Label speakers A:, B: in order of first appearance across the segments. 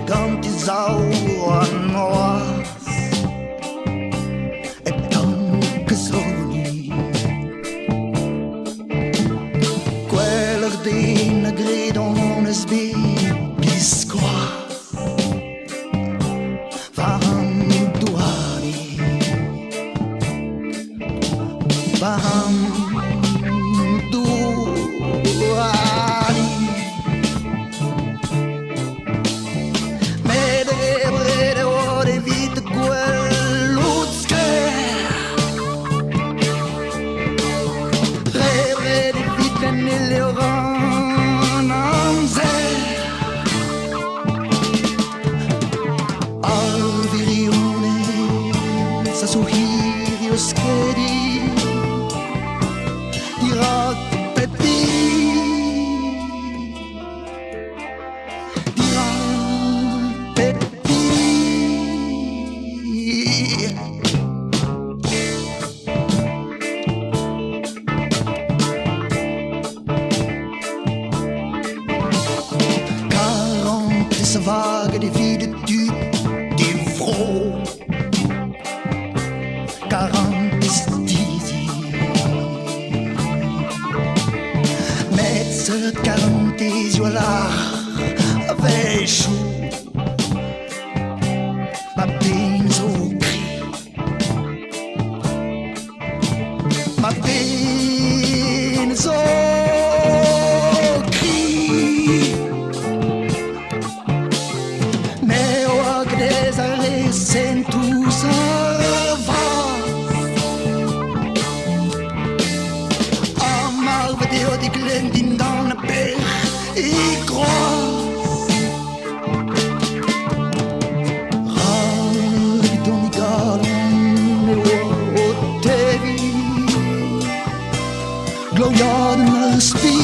A: Gant e zaouarn noazh hep tamm kasoni. Gwelloc'h den a gredan eus bet biskoazh war an doare. War an doare. Met debret e oan evit gwelout sklaer. Debret evit en levr an amzer. Ar wirionez a zo hiziv skrediñ dirak pep hini. Dirak pep hini. Karantez a vaget evit tud e vro. Karantez dizi. Met seurt karantezioù a lar a-wechoù. Ma den zo kri. Ma den zo kri. Me oa grez ar re sentus ar vaz. Ha marvet eo diglenn dindan ar bec'h e kroaz. Rak don e galon e oa o teviñ Glaouiadenn ar spi.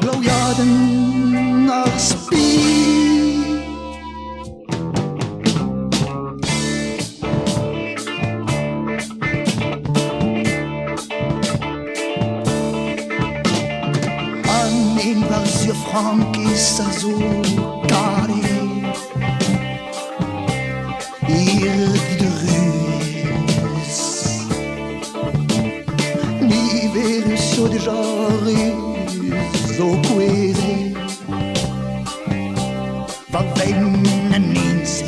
A: Glaouiadenn ar spi. An hent war-zu frankiz a zo karet hir didruez. Niverus zo dija re zo kouezhet war benn an hent-se.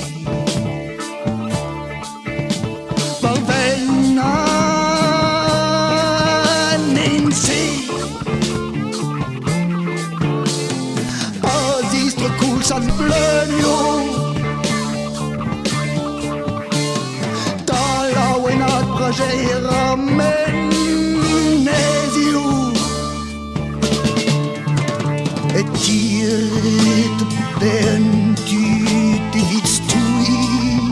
A: War benn an hent-se. Pa zistro koulz an bleunioù Da laouenad brajeier ar menezioù E tired ben tud evit stouiñ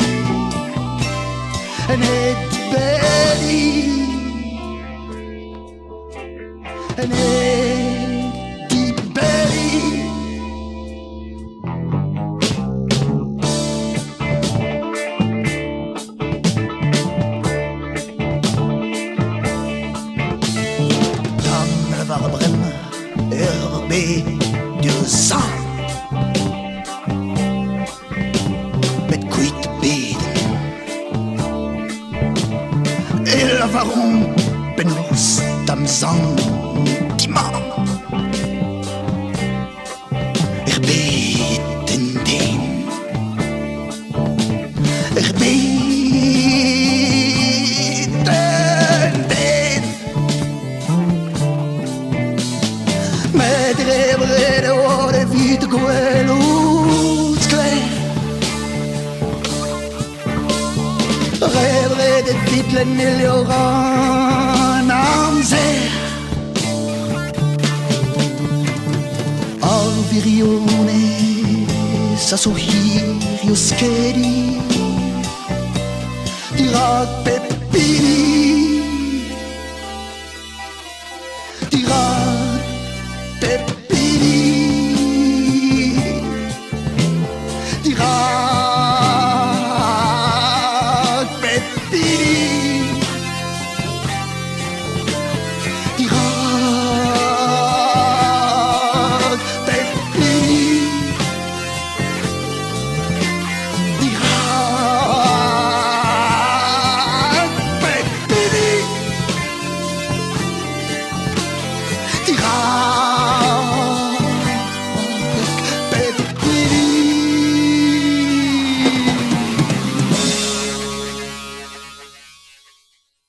A: En hed beli En hed dibeli Tamm war bremañ ur bed diouzh Met kuit bedenn E lavaromp penaos da'm zant dimañ Er bed en den Er bed en den Met debret e oan evit gwelout sklaer Debret evit lenn e levr an amzer Ar wirionez a zo hiziv skediñ dirak pep hini.